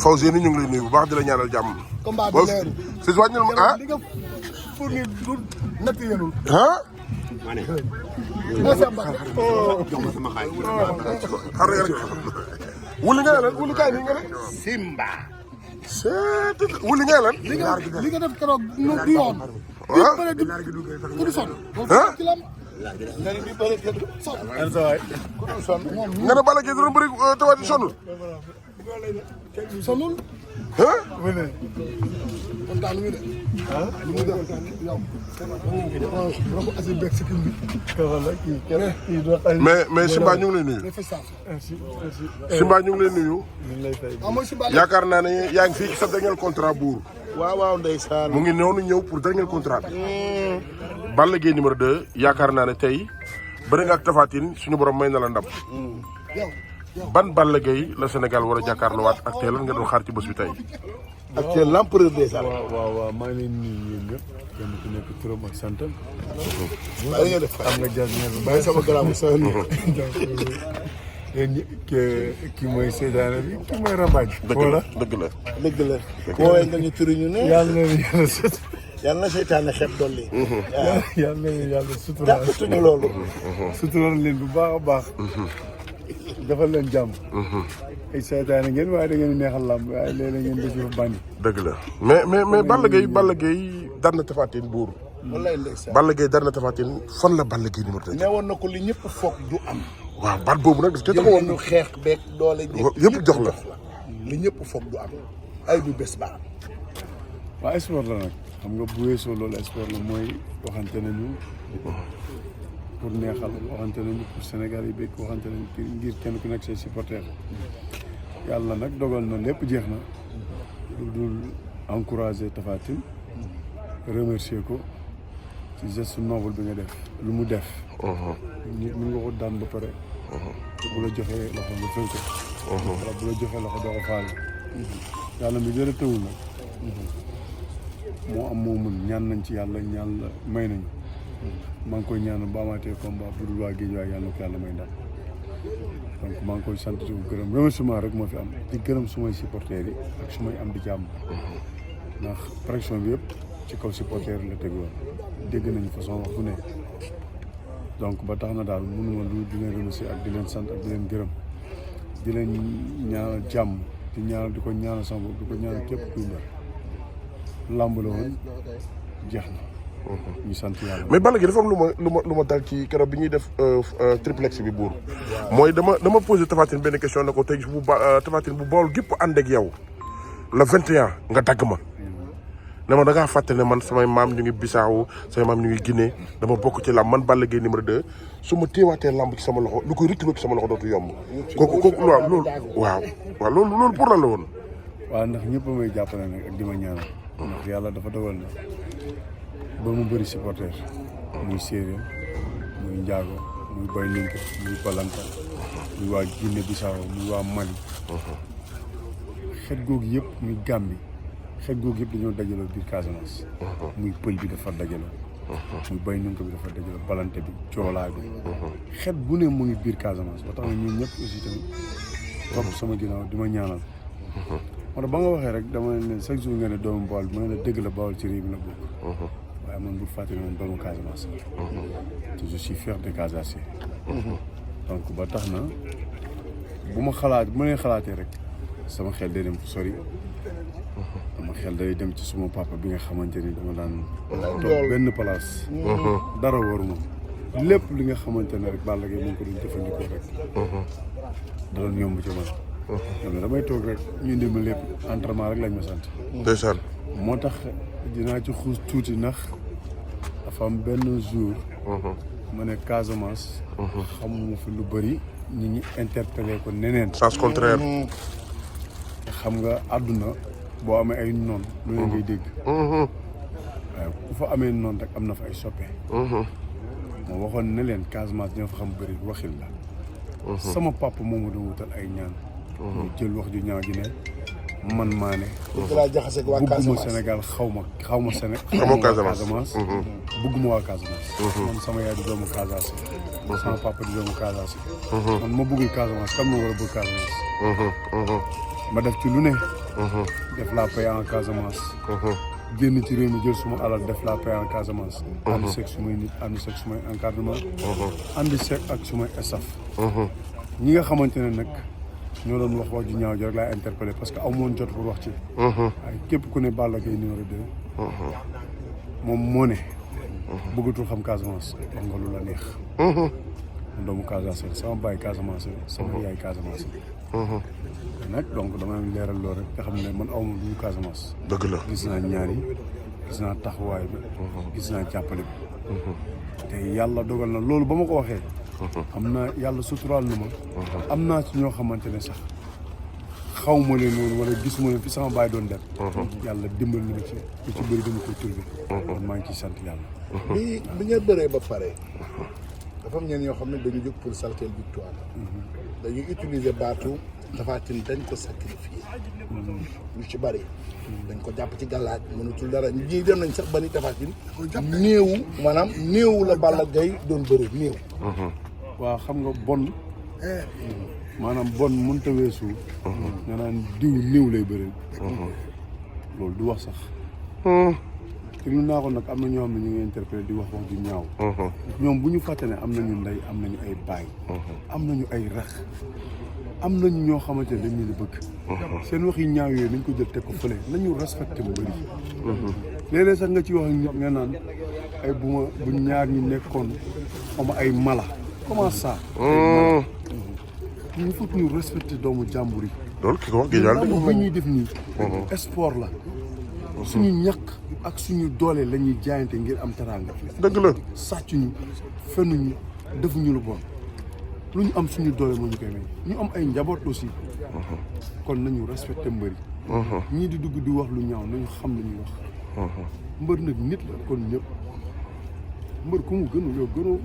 Fawzeyni ñu ngi lay nuyu bu baax di la ñaanal jàmm. combat bi leer si wàññil ma ah. li nga fournir du natt yéenul. ah. ma ne. jox ma sama xaalis. xaaral nga rek. wuli nga lan wuli kaay nii nga ne. Simba. wuli nga lan. li nga def keroog du yoon. ah. du sonn. ah. sonn. nga ne Balla Gaye dina bëri Tapha Tine sonnul. sonnul. ah. kontaan nañu de. li mu def yow. roko asi beeg si kii bi. mais Simba ñu ngi lay nuyu. Simba ñu ngi lay nuyu. yaakaar naa ne yaa ngi fii ci sa dernier contrat buur. waaw ndeysaan. mu ngi noonu ñëw pour dernier contrat bi. Balla Gaye numéro 2 yaakaar naa ne tey bëri nga ak Tapha Tine suñu borom may na la ndam. ban Balla Gaye la Sénégal war a jàkkaarloowaat ak tey lan nga doon xaar ci bés bi tey. ak ci l'empereur des arènes. waaw maa ngi leen di nuyu yéen ñëpp kenn ku nekk turam ak santam. bàyyi nga def am nga jasneer bu bàyyi sama garaamu sa donc yéen ñi kii mooy Seydina bi kii mooy Rambaaj. voilà dëgg la. dëgg la. woowee nga ñu turi ñu ne. yàlla na yàlla sut. yàlla na seytaane xeeb dolli. yàlla na yàlla suturaal. jàppatuñu loolu. suturaal leen bu baax a baax. defal leen jàmm. ay seytaane ngeen waaye da ngeen neexal làmb waaye léeg-léeg ngeen def yu bànni. dëgg la mais Balla Gaye daan na Tapha Tine buur. wallaay ndeysaan. Balla Gaye daan na Tapha Tine fan la Balla Gaye numéro 2. ne woon na ko li ñëpp foog du am. waaw baat boobu nag daf ca taxawoon. ñu xeex beeg doole. yëpp jox la li ñëpp foog du am. ay bu bés ba am. waaw sport la nag xam nga bu weesoo loolu sport la mooy waxante nañu pour neexal waxante nañu pour Sénégal yi bëgg waxante nañu ngir kenn ku nekk say supporter yàlla nag dogal na lépp jeex na lu dul encourager Tapha Tine remercier ko ci geste noble bi nga def lu mu def. nit mën nga ko daan ba pare. bu la joxee loxo nga fël ko. wala bu la joxee loxo doo ko faale. yàlla mi gën a tëwul nag. moo am moo mën ñaan nañ ci yàlla ñaan la may nañu. maa ngi koy ñaanal ba amaatee combat bu dul waa géej waaye yàlla na ko yàlla may ndam donc maa ngi koy sant di ko gërëm remerciement rek moo fi am di gërëm sumay supporters yi ak sumay am di jàmm ndax pression bi yëpp ci kaw supporters la tegoon dégg nañu façon wax bu ne donc ba tax na daal mënuma lu di leen remercier ak di leen sant ak di leen gërëm di leen ñaanal jàmm di ko ñaanal sama bopp di ko ñaanal képp kuy mbër làmb la woon jeex na. ñu sant yàlla. mais Balla Gaye dafa am lu ma dal ci keroog bi ñuy def triplex bi buur. mooy dama posé Tapha Tine benn question ne ko tey bu Tapha Tine bu bool gépp ànd ak yow le 21 nga dagg ma. ne ma da ngaa fàtte ne man samay maam ñu ngi Bissau samay maam ñu ngi Guinée dama bokk ci làmb man Balla Gaye numéro 2 su ma téewaatee làmb ci sama loxo lu koy rëcc ci sama loxo dootu yomb. kooku waaw loolu pour lan la woon. waaw ndax ñëpp a may jàppale nag ak di ma ñaanal. ndax yàlla dafa dogal na. ba mu bëri supporter muy séeréer muy njaago muy bay ninka muy balanta muy waa Guinée Bissau muy waa Mali xet googu yëpp muy Gambie xet googu yëpp dañoo dajaloo biir Casamance muy pël bi dafa dajaloo muy bay ninka bi dafa dajaloo balante bi coolaa bi xet bu ne mu ngi biir Casamance ba tax na ñun ñëpp aussi tamit topp sama ginnaaw di ma ñaanal moo tax ba nga waxee rek dama ne chaque jour nga ne doomu Bawol bi ma ne la dëgg la Bawol ci réew mi la bokk waaye man bu fàttali man doomu Casamance te je suis fier de Casamance donc ba tax na bu ma leen xalaatee rek sama xel day dem fu sori sama xel day dem ci suma papa bi nga xamante ni dama daan toog benn place dara waruma lépp li nga xamante ne rek Balla Gaye mu ngi ko doon jëfandikoo rek da doon yomb ci man donc damay toog rek ñu indi ma lépp entraînement rek lañ ma sant ndeysaan moo tax dinaa ci xuus tuuti ndax dafa am benn jour ma ne Casamance xamu fi lu bëri ñi ñi interpellé ko neneen sens contraire te xam nga àdduna boo amee ay noon lu ne ngay dégg waaye ku fa amee noon rek am na fa ay soppe moo waxoon ne leen Casamance ñoo fa xam bëri waxil la sama papa moomu doon wutal ay ñaan ñu jël wax ju ñaaw ji ne man maa ne bugguma Sénégal xaw ma Casamance bugguma waa Casamance man sama yaay di doomu Casamance sama papa di doomu Casamance. man ma bëggul Casamance kan moo war a bëgg Casamance. ma def ci lu ne. def la paix en Casamance. génn ci réew mi jël suma alal def la paix en Casamance. ànd seeg sumay nit ànd seeg sumay encadrement. ànd seeg ak sumay staff. ñi nga xamante ne nag ñoo doon wax ju ñaaw ji rek laay interpellé parce que aw moon jot pour wax ci. waaye képp ku ne Balla Gaye numéro 2. moom moo ne. bëggatul xam Casamance wax nga lu la neex. man doomu Casamance sama baay Casamance sama yaay Casamance. nag donc dama leeral loolu rek nga xam ne man aw ma du Casamance. dëgg la gis naa ñaar yi gis naa taxawaay bi. gis naa jàppale bi. te yàlla dogal na loolu ba ma ko waxee. am naa yàlla suturaal na ma. am naa ci ñoo xamante ne sax xaw ma leen woon wala gisuma leen fi sama baay doon dem. yàlla dimbal na ci lu ci bëri dama koy turbi. man maa ngi ciy sant yàlla. bi nga bëree ba pare dafa am ñeen ñoo xam ne dañu jóg pour saltel victoire dañuy utiliser baatu Tapha Tine dañ ko sacrifié ñu ci bëri dañ ko jàpp ci gàllaaj mënatul dara ñii dem nañ sax ba ni Tapha Tine néewu maanaam néewu la Balla Gaye doon bëri néew waaw xam nga bon maanaam bon mënut a weesu nga naan diw néew lay bëri loolu du wax sax te lu naa ko nag am na ñoo xam ne ñu ngi interpellé di wax ju ñaaw ñoom bu ñu fàtte ne am nañu ndey am nañu ay baay am nañu ay rax am nañu ñoo xamante ne dañ leen bëgg seen wax yi ñaaw yooyu nañ ko jël teg ko fële nañu respecté mu bëri léeg-léeg sax nga ci wax ak nit nga naan ay bu ñaar ñi nekkoon xama ay mala comment ça ñu foog ñu respecté doomu jàmbur yi loolu ki ko wax géej yàlla bi ñuy def nii sport la suñu ñàkk ak suñu doole la ñuy jaayante ngir am teraanga. dëgg la sàccuñu fenuñu defuñu lu bon lu ñu am suñu doole moo ñu koy may ñu am ay njaboot aussi. kon nañu respecté mbër yi. ñii di dugg di wax lu ñaaw nañu xam lu ñuy wax. mbër nag nit la kon ñëpp mbër ku mu gënul yow gënoo.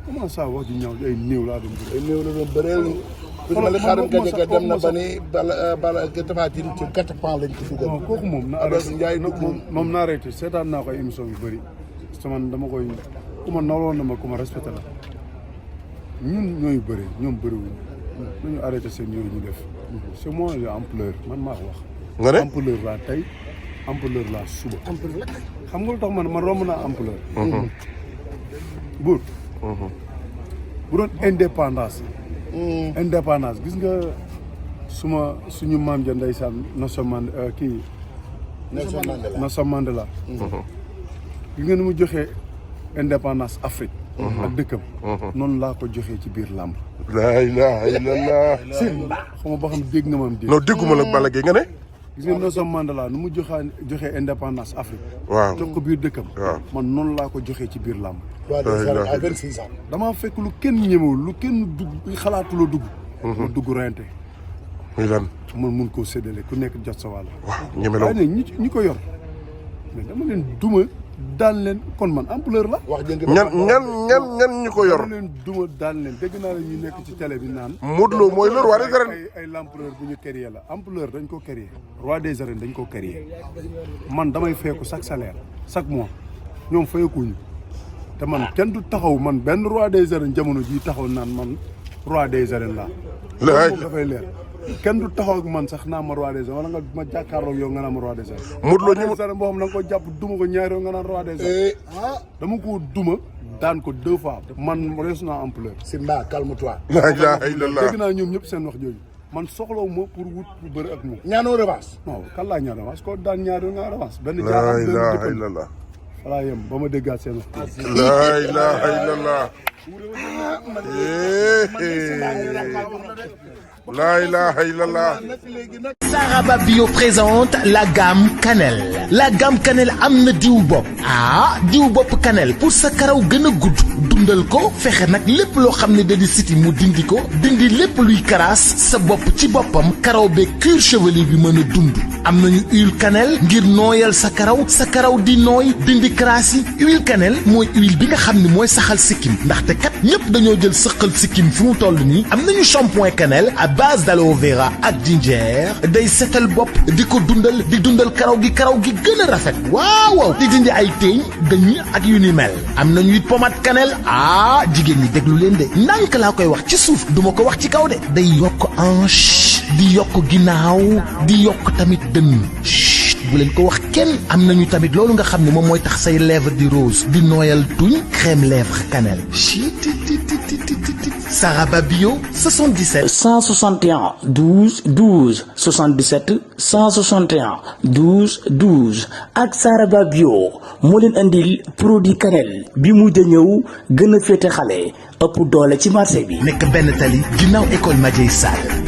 comment ça wax ju ñaaw ay néew laa doon bëri. ay néew la doon bëreel. xoolal xaaral Gadiaga dem na ba ni Balla Tapha Tine ci 4 points lañ ko dugal. non kooku moom na arrêté moom na arrêté seetaan naa ko ay émission yu bëri parce que man dama koy ku ma nawloon na ma ku ma respecté la ñun ñooy bëri ñoom bëriwuñ nañu arrêté seen yooyu ñu def c'est moi le ampleur man maa ko wax. nga ne ampleur laa tey ampleur laa suba. ampleur la xam nga lu tax man romb naa ampleur. buur bu doon indépendance. indépendance gis nga suñu maam ja ndeysaan Nelson Mandela kii. Nelson Mandela. gis nga ni mu joxee indépendance Afrique. ak dëkkam. noonu laa ko joxee ci biir làmb. laa ilaaha illallah. xam nga ba xam dégg nga maam dégg. non dégguma la Balla Gaye nga ne. gis nga Nelson Mandela nu mu joxee indépendance Afrique. waaw jox ko biir dëkkam. waaw man noonu laa ko joxee ci biir làmb. à 26 ans. damaa fekk lu kenn ñemewul lu kenn dugg xalaatuloo dugg. lu dugg rente. muy lan. man mun koo séddale ku nekk jot sa wàll. waaw ñemeloo waaye nag ñi ko yor mais dama leen duma daan leen kon man ampleur la. wax jënd ñan ñi ko yor. dama leen duma daan leen dégg naa la ñuy nekk ci télé bi naan. Modou Lo mooy le roi des arènes. ay l'ampleur bu ñu créé la ampleur dañ ko créé. roi des arènes dañ ko créé man damay feeku chaque salaire chaque mois ñoom feekuñu te man kenn du taxaw man benn roi des arènes jamono jii taxaw naan man roi des arènes laa. loolu dafay leer. kenn du taxaw ak man sax naa ma roi des arènes wala nga ma jàkkaarloog yow nga naan ma roi des arènes. Modou Lo boo xam ne nga ko jàpp duma ko ñaari nga naan roi des arènes. dama ko duma daan ko 2 fois. man reesu naa ampleur. Simba calme-toi. laa ilaaha illallah. dégg naa ñoom ñëpp seen wax jooju man soxlawu ma pour wut pour bëri ak moom. ñaanoo revanche. non kan laa ñaan revanche ko daan ñaari nga revanche. benn laa jaar ilaaha illallah. voilà yem ba ma déggaat seen wax. laa ilaaha illallah. laa ilaaha illallah. Saraba Bio présente la gamme cannelle. La gamme cannelle am na diw bopp. diw bopp cannelle pour sa karaw gën a gudd. dundal ko fexe nag lépp loo xam ne da di siti mu dindi ko dindi lépp luy karaas sa bopp ci boppam karaw beeg cuir chevelu bi mën a dund. am nañu huile cannelle ngir nooyal sa karaw di nooy dindi karaas yi. huile cannelle mooy huile bi nga xam ne mooy saxal sikkim ndaxte kat ñëpp dañoo jël sëqal sikkim fi mu toll nii. am nañu shampoing cannelle à base d'aloe vera ak ginger day setal bopp di ko dundal di dundal karaw gi gën a rafet waaw di dindi ay teeñ dañuy ak yu ni mel. am nañu it pommade cannelle jigéen ñi déglu leen de ndànk laa koy wax ci suuf duma ko wax ci kaw de day yokk hanche di yokk ginnaaw di yokk tamit dënn bu leen ko wax kenn. am nañu tamit loolu nga xam ne moom mooy tax say lèvre di rose di nooyal tuñ crème lèvre cannelle. Saraba Bio 77 161 12 12 77 161 12 12 ak Saraba Bio moo leen andil produit cannelle bi mujj a ñëw gën a féete xale ëpp doole ci marché bi. nekk benn tali ginnaaw école Madiaye Sall.